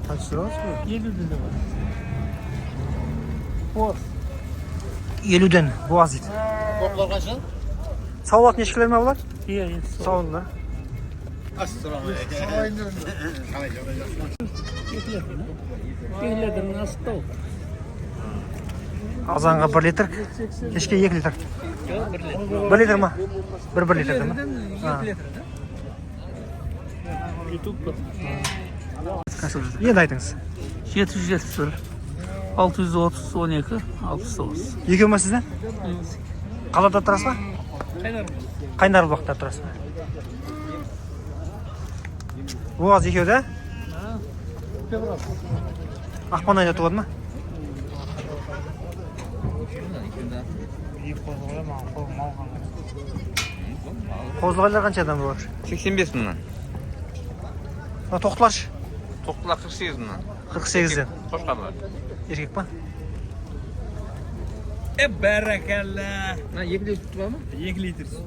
Қанша сұрап отырсыз? 50-ден де бар. Боз. 50-ден буаз дейді. Тоқтылар қанша? Сауылатын ешкілер ме бұлар? Иә, иә. Сауынды. Ассалаумағалейкум. Қалай жағдай, жақсы ма? 2 литр. 2 литрдің асты. Азанға 1 литр, кешке 2 литр. Жоқ, 1 литр. 1 литр ма? 1 литр ма? 2 литр, да? Ютуб. Енді айтыңыз. 771 630 12 69. Екеу ма сізде? Қалада тұрасыз ба? Қайнар. Қайнарбұлақта тұрасыз ба? Буаз екеу да? Ақпан айында туады ма? Қозылғайлар қаншадан бұлар? 85 мыңнан. Мына тоқтыларшы? Тоқтылар 48 мыңнан. 48-ден. Қошқарлар. Еркек па? Бәрекелді. Мына 2 литр сүт бар ма? 2 литр сүт.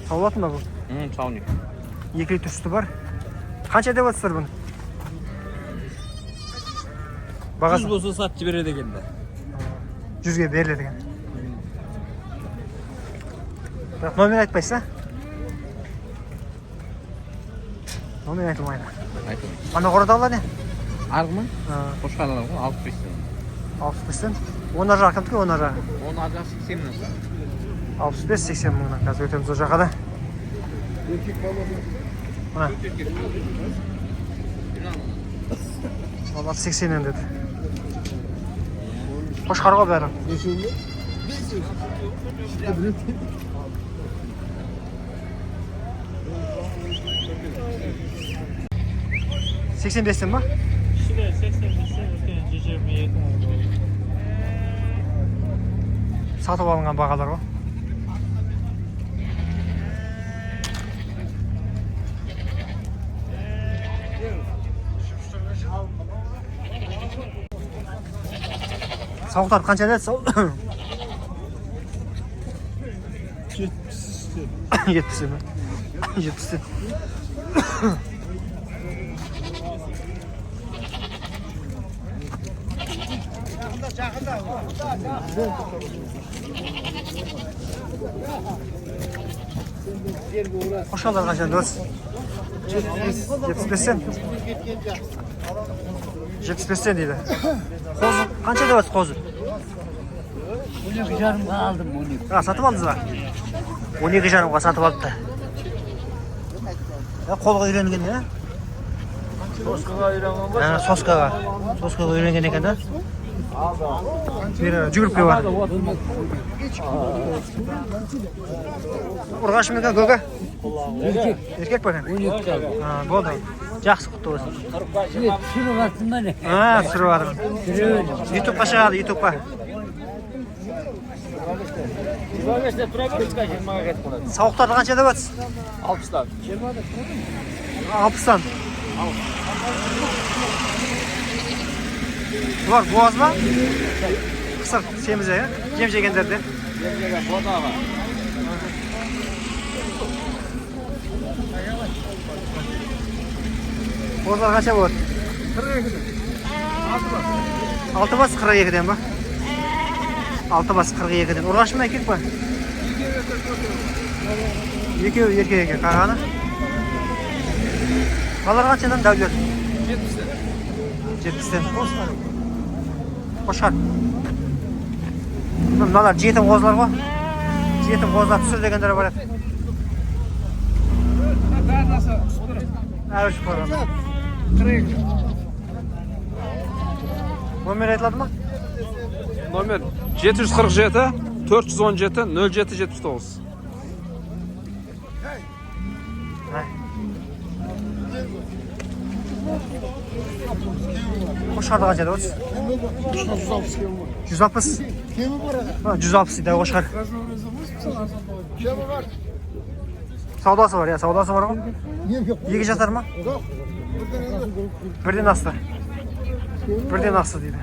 Сауылатын ба бұл? Сауник. 2 литр сүті бар. Қанша деп отырсыздар бұны? Бағасы 100 болса сатып жібереді екен да. 100-ге беріледі екен. Бірақ номер айтпайсыз, а? Номер айтылмайды. Айтылмайды. Ана қорадағылар не? Арғы ма? Қошқарлар ғой, 65 мың. 65-тен. Оның ар жағы кімдікі, оның ар жағы? Оның ар жағы 80 мыңнан сатады. 65-80 мыңнан. Қазір өтеміз ол жаққа да. Мына. Олар 80-нен деді. Қошқар ғой бәрі. 85-тен ба? Кішілер 85-тен, үлкен 122 мың болды. Сатып алынған бағалар ғой. Сауықтар қанша деді? 70-тен ба? 70-тен. Қошқарлар қанша дос? 75-тен. 75-тен дейді. Қозы қанша деп жатсыз, қозы? 12,5-ға алдым, 12. А, сатып алдыңыз ба? 12,5-ға сатып алыпты. Қолға үйренген, иә? Соскаға үйренген ғой. А, соскаға. Соскаға үйренген екен да? Бері жүгіріп келіп бар. Ұрғашы ма екен, көке? Еркек. Еркек па екен? 12. А, болды. Жақсы, құтты болсын. Түсіріп жатсың ба не? А, түсіріп жатырмын. Ютубқа шығады, Ютубқа. 25-те тұра беріңіз, 20-ға кетіп қалады. Сауықтарды қанша деп жатсыз? 60-тан. 60-тан. Бұлар буаз ба? Қысыр, семіз, иә? Жем жегендерде. Жем жеген бодаға. Қозылар қанша болады? 42-ден. 6 бас 42-ден ба? 6 бас 42-ден. Ұрғашы ма, еркек па? Екеуі еркек екен, қағаны. Балалар қаншадан, дәулер? 70-тен. 70-тен. Қошқар. Мыналар жетім қозылар ғой. Жетім қозылар түсір дегендер бар еді. Әрі ұшып қойған. 42. Номер айтылады ма? Номер 747 417 07 79. Қошқарды қанша деп отырсыз? 160. 160 дейді қошқар. Саудасы бар, иә, саудасы бар ғой. 2 жасар ма? Бірден асты. Бірден асты дейді.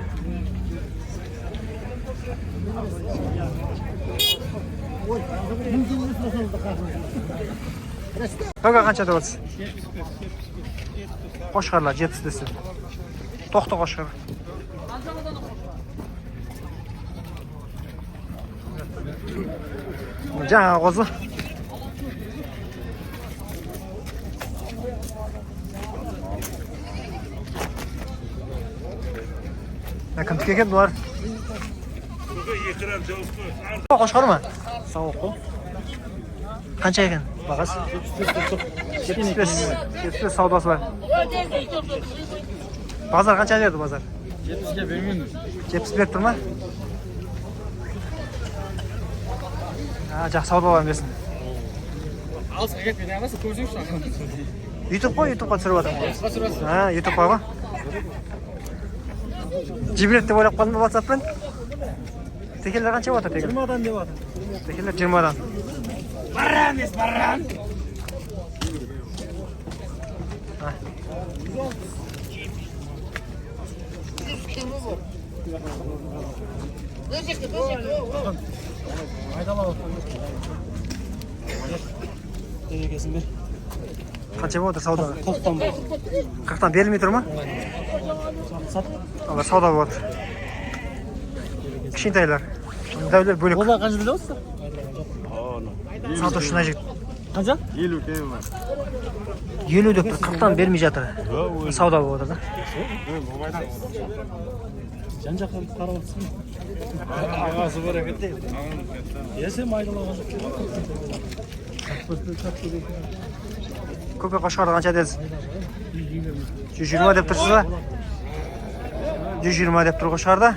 Көке, қанша деп отырсыз? Қошқарлар 75-тен. Тоқты қошқар. Жаңа қозы. Мына кімдікі екен бұлар? Қошқар ма? Сауық қой. Қанша екен бағасы? 75. 75 саудасы бар. Базар қанша берді базар? 70-ке бермейміз. 70 беріп тұр ма? А, жақсы, саудаларын берсін. Алысқа кетпей неғыласың, көрсеңші. Ютуб қой, ютубқа түсіріп жатырмын ғой. А, ютубқа ғой. Жібереді деп ойлап қалдым ба WhatsApp-пен? Текелер қанша болып жатыр текел? 20-дан деп жатыр. Текелер 20-дан. Баран емес, баран. Берекесін бер. Қанша болып жатыр сауда? 40-тан бар. 40-тан берілмей тұр ма? Сат. Алла, сауда болып жатыр. Кішкентайлар. Дәулер бөлек. Олар қанша деп отырсыздар? Сатушы мына жігіт. Қанша? 50 деп тұр, 40-тан бермей жатыр. Сауда болып жатыр да. Жан жақтан қарап отырсың. Ағасы бар екен. Есе майдалаған. Көке, қошқарды қанша дедіңіз? 120 деп тұрсыз ба? 120 деп тұр қошқарды.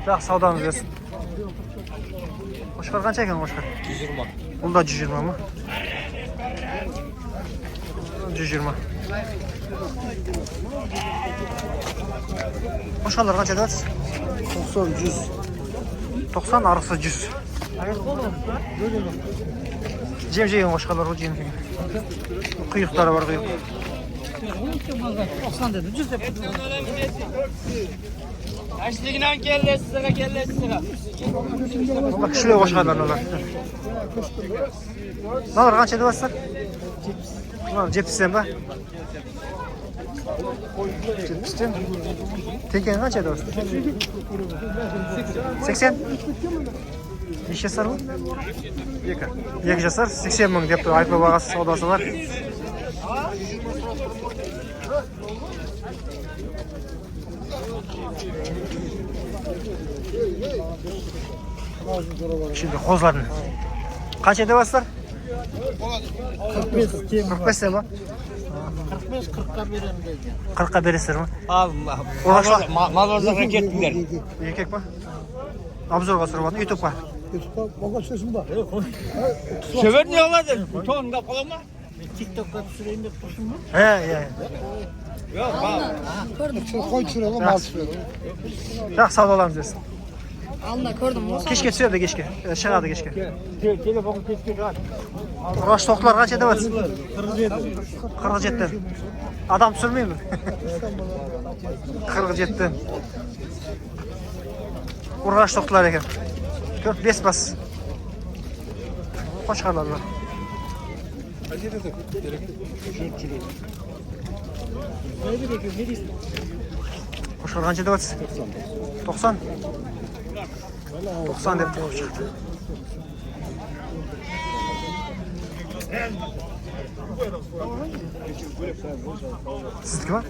Жақсы, саудамыз берсін. Қошқар қанша екен қошқар? 120. Бұл да 120 ма? 120. Қошқарлар қанша деп жатсыз? 90, 100. 90, арғысы 100. Жем жеген қошқарлар ғой, жем жеген. Құйрықтары бар, құйрық. 90 деді, 100 деп. Ашлигінен келді, сізге келді, сізге. Бұлар кішілеу қошқарлар мыналар. Мыналар қанша деп жатсыздар? Мыналар 70-тен ба? 70-тен. Текені қанша деп жатсыздар? 80? Неше жасар бұл? 2. 2 жасар, 80 мың деп тұр. Айтылу бағасы, саудасы бар. Şimdi қозылардың. Қанша деп жатсыздар? 45 кем. 45 ба? 45 40-қа беремін дейді. 40-қа бересіздер ма? Ал, Ұрғашылар. мал базарға кеттіңдер. Еркек па? Обзорға түсіріп жатыр, ютубқа. Шөбер не қылады? Тоныңдап қала ма? TikTok'қа түсірейін деп тұрсың ба? Иә. Жоқ, мал. Қой түсіреді, мал түсіреді. Жақсы, саудаларыңыз берсін. Алдында көрдім ғой. Кешке түседі, кешке. Шығады кешке. Телефон кешке шығады. Ұрғашы тоқтылар қанша деп жатсыз? 47. 47-тен. Адам түсірмеймін. 47-тен. Ұрғашы тоқтылар екен. 4-5 бас. Қошқарлар бар. Қошқар қанша деп жатсыз? 90. 90 деп тұр қошқар. Сіздікі ма?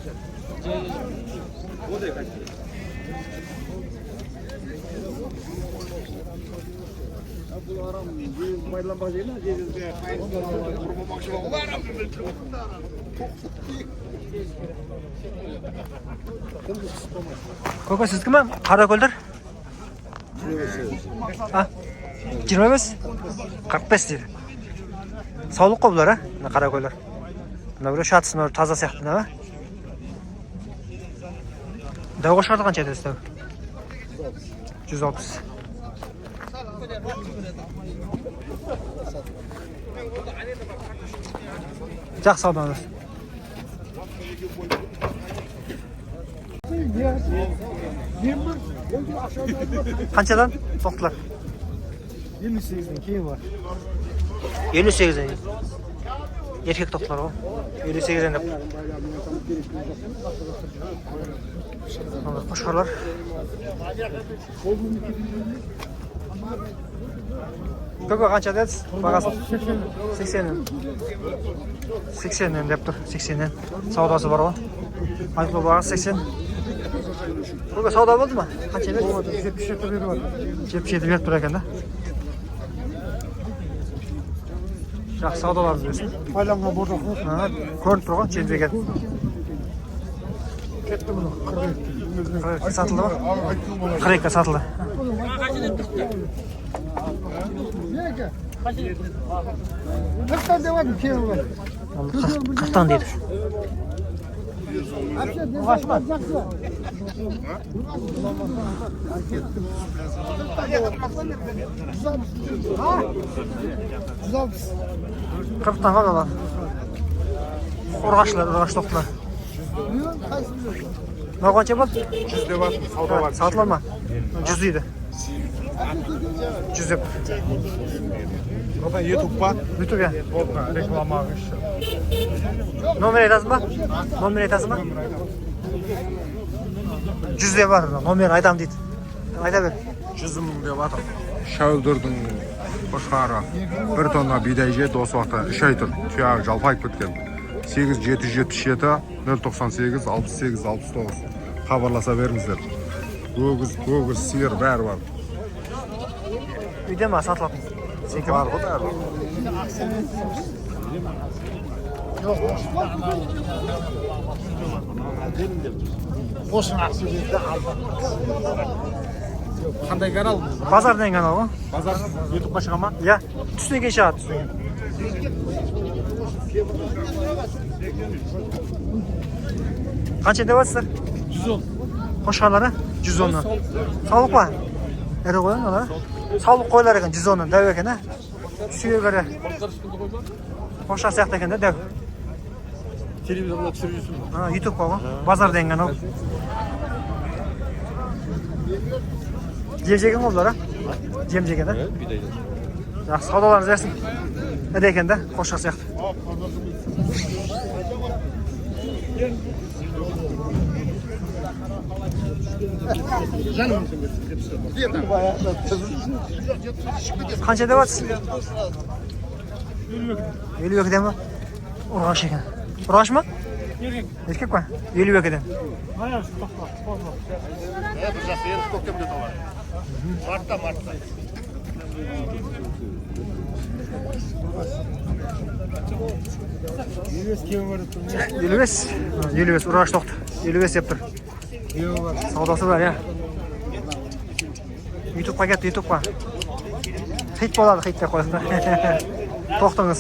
Көке, сіздікі ма? Қаракөлдер? А? 25? 45 дейді. Саулық қой бұлар, а? Мына қаракөлдер. Мына біреу шатысы, мына біреу таза сияқты, мына, а? Дәу қошқарды қанша айтасыз, дәу? 160. Жақсы, саудаңыз. Қаншадан тоқтылар? 58-ден кейін бар. 58-ден. Еркек тоқтылар ғой. 58-ден деп. Мына қошқарлар. Көке қанша дедіңіз? Бағасы 80-нен. 80-нен деп тұр. 80-нен. Саудасы бар ғой. Айтылу бағасы 80. Көке сауда болды ма? Қанша берді? 77 беріп жатыр. 77 беріп тұр екен да. Жақсы саудаларыңыз берсін. Байланған бордақ. Көрініп тұр ғой, желбеген. Кетті бұны. 42. 42 сатылды ма? 42 сатылды. Неге? 40-тан деп жатыр, кемі бар. 40-тан дейді. Жақсы. 40-тан ғой олар. Ұрғашылар, ұрғаш тоқтылар. Мынау қанша болды? 100 деп жатыр, сауда бар. Сатыла ма? 100 дейді. 100 деп. Одан YouTube па? YouTube иә. Болды, реклама еще. Номер айтасың ба? Номер айтасың ба? 100 деп бар, номер айтам дейді. Айта бер. 100 мың деп жатыр. Шәуілдірдің қошқары 1 тонна бидай жеді, осы уақытта 3 ай тұр. Тұяғы жалпайып кеткен. 8 777 098 68 69 хабарласа беріңіздер. Өгіз, өгіз, сиыр бәрі бар. Үйде ма сатылатын? Сенікі Бар ғой бәрі. Қандай канал? Базар деген канал ғой. Базар YouTube-қа шыға ма? Иә, түстен кейін шығады, түстен кейін. Қанша деп жатсыздар? 110. Қошқарлары 110-нан. Саулық па? Ірі қой мыналар. Саулық қойлар екен 110-нан, дәу екен, ә? Сүйегі ірі. Қошқар сияқты екен да, дәу. Телевизорда түсіріп жүрсің. YouTube-қа ғой. Базар деген канал. Жем жеген ғой бұлар, а? Жем жеген, а? Жақсы, саудаларыңыз берсін. Ірі екен да, қошқар сияқты. Қанша деп жатсыз? 52-ден ба? Ұрғашы екен. Ұрғашы ма? Еркек. Еркек па? 52-ден. Бір жақсы ерік көктемде табады. Мартта, мартта. 55. 55 ұрғашы тоқты. 55 деп тұр. Саудасы бар, иә. Ютубқа кетті, Ютубқа. Хит болады, хит деп қоясың. Тоқтыңыз.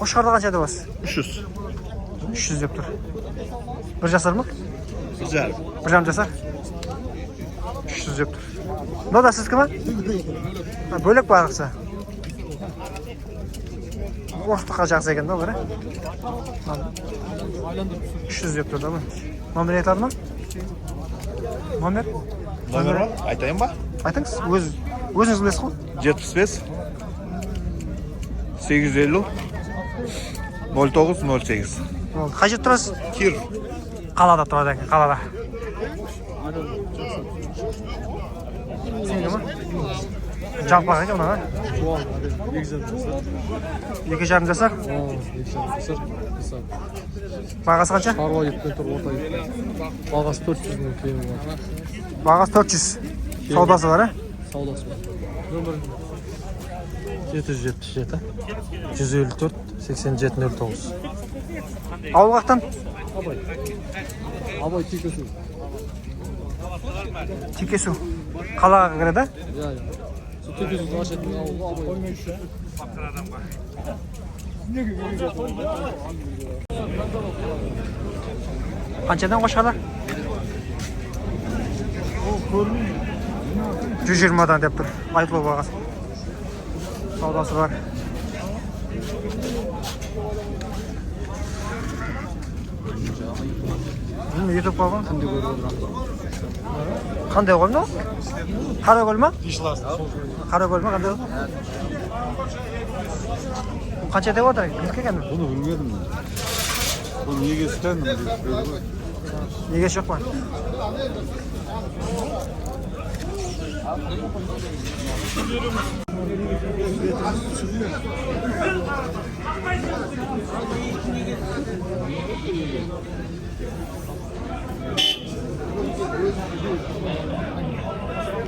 Қошқарды қанша деп аласыз? 300. 300 деп тұр. Бір жасар ма? 1,5. 1,5 жасар. 300 деп тұр. Мынау да сіздікі ма? Бөлек па арықса? Орыстыққа жақсы екен да олар, ә? 300 деп тұр да бұл. Номер айтады ма? Номер? Номер бар? Айтайын ба? Айтыңыз, өзіңіз білесіз ғой. 75 850 09 08. Болды. Қай жерде тұрасыз? Кир. Қалада тұрады екен, қалада. Сенікі ма? Жалпақ екен мына, а? 2,5 жасар. 2,5 жасар. Бағасы қанша? Шаруа етпен тұр, орта етпен. Бағасы 400 мың кемі бар. Бағасы 400. Саудасы бар, ә? Саудасы бар. Нөмір 777 154 87 09. Ауыл қаяқтан? Абай. Абай Текесу. Текесу. Қалаға кіреді, ә? Иә, иә. Сол Текесуді ашатын ауыл Абай. Қаншадан қошқарлар? 120-дан деп тұр. Айтылу бағасы. Саудасы бар. Ютуб қойған. Қандай қой мынау? Қаракөл ма? Қаракөл ма? Қандай? Бұл қанша деп отыр? Кімдікі екен? Бұны білмедім мен. Бұны неге істедім деп ғой. Егесі жоқ па?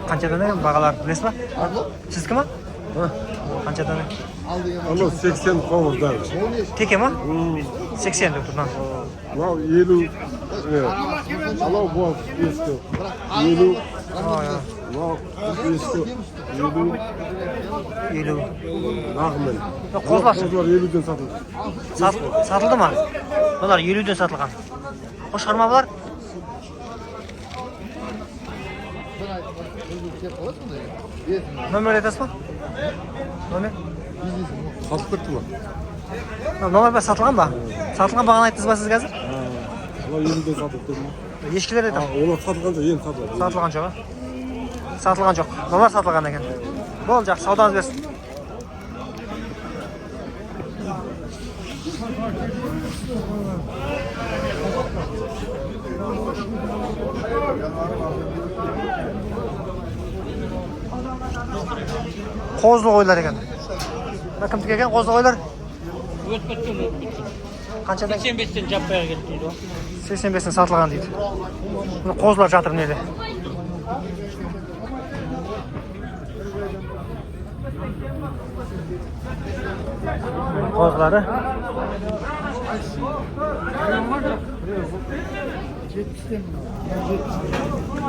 Қаншадан екен бағалар, білесіз ба? Сіздікі ма? Қаншадан? Анау 80 қоңырдар. Теке ма? 80 деп тұр мына. Мынау 50. Анау буаз ескі. 50. Мынау ескі. 50. 50. Нағымен. Қозылар ше? Қозылар 50-ден сатылды. Сатылды ма? Бұлар 50-ден сатылған. Қошқар ма бұлар? Номер айтасыз ба? Номер? Сатылып кетті ма? Номер ба, сатылған ба? Сатылған бағаны айттыңыз ба сіз қазір? Олар 50-ден сатылды дедім. Ешкілер айтамын. Олар сатылған жоқ, енді сатылады. Сатылған жоқ, а? Сатылған жоқ. Мыналар сатылған екен. Болды, жақсы, саудаңыз берсін. Қозы қойлар екен. Мына кімдікі екен қозы қойлар? Өтіп кеткен, өтіп кеткен. Қаншадан? 85-тен жаппай кетті дейді ғой. 85-тен сатылған дейді. Мына қозылар жатыр мына жерде. Қозылары.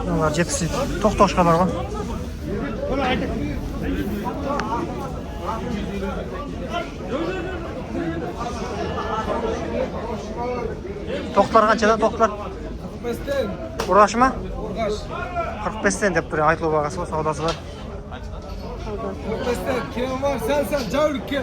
Мыналар 70 дейді. Тоқ қошқарлар ғой. Тоқтылар қаншадан тоқтылар? Ұрғашы ма? 45-тен деп тұр, айтылу бағасы ғой, саудасы бар. 45-тен кем var sen sen cavurke.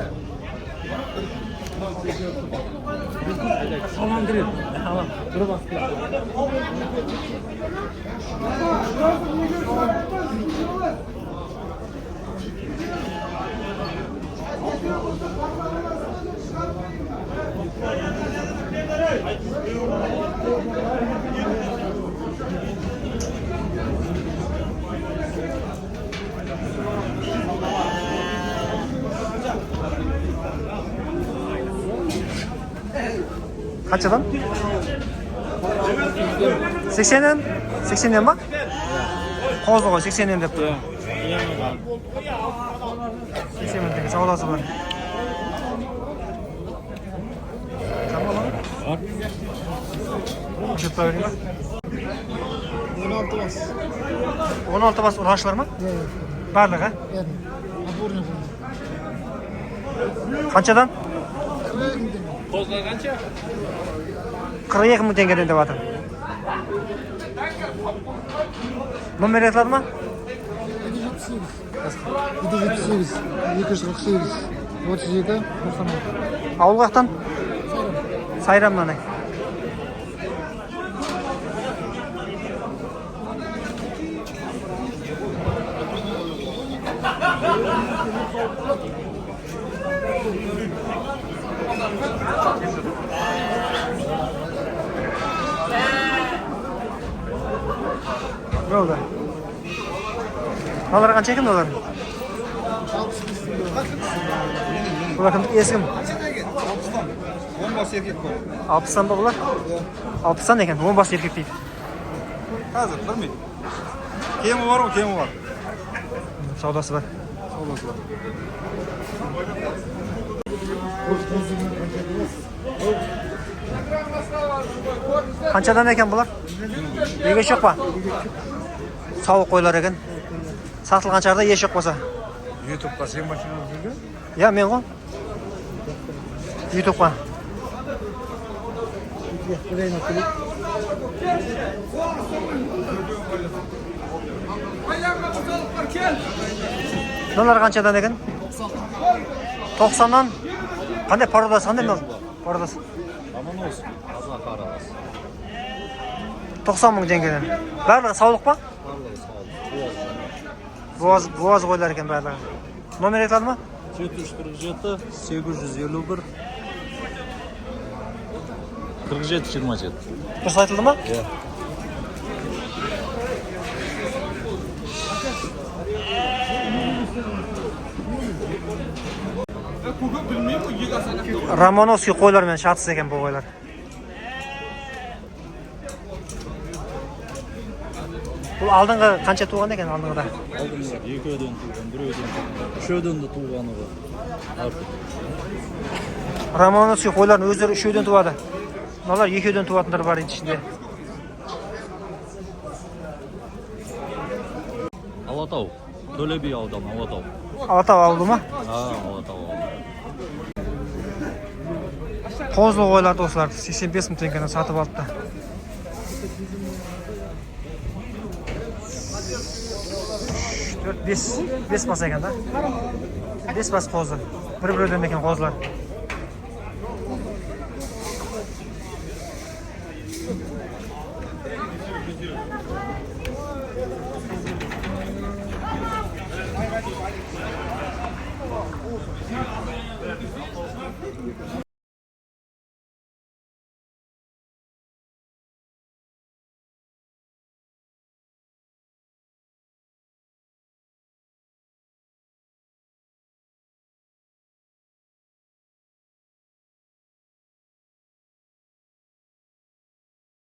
Қаншадан? 80-нен? 80-нен ба? Қозы ғой, 80-нен деп тұр. 80 мың теңге саудасы бар. Бар. Жұтпа берейін ба? 16 бас. 16 бас ұрғашылар ма? Барлығы, а? Опорный. Қаншадан? Қозылар қанша? 42 мың теңгеден деп жатыр. Номер айтылады ма? 778. 778, 248, 37, 96. Ауыл қаяқтан? Сайрамнан. Болды. Мыналар қанша екен мыналар? Бұлар кім? Иесі кім? 10 бас еркек бар. 60-тан ба бұлар? 60-тан екен, 10 бас еркек дейді. Қазір білмеймін. Кемі бар ғой, кемі бар. Саудасы бар. Саудасы бар. Қаншадан екен бұлар? Егес жоқ па? Сауық қойлар екен. Сатылған шығар да, еш жоқ болса. Ютубқа сен машина жүрген? Иә, мен ғой. Ютубқа. Мыналар қаншадан екен? 90-нан. Қандай породасы, қандай мынау? Породасы. 90 мың теңгеден. Барлығы саулық па? Буаз, буаз қойлар екен барлығы. Номер айтылады ма? 747 851 47 27. Дұрыс айтылды ма? Иә. Романовский қойлармен шатыс екен бұл қойлар. Бұл алдыңғы қанша туған екен алдыңғыда? Алдыңғы екеуден туған, біреуден туған, үшеуден де туғаны бар. Артық. Романовский қойлардың өздері үшеуден туады. Мыналар екеуден туатындар бар енді ішінде. Алатау. Төле би ауданы, Алатау. Алатау ауылы ма? А, Алатау ауылы. Қозылы қойларды осыларды 85 мың теңгеден сатып алыпты. Үш, төрт, бес, бес бас екен да? Бес бас қозы. Бір біреуден екен қозылар.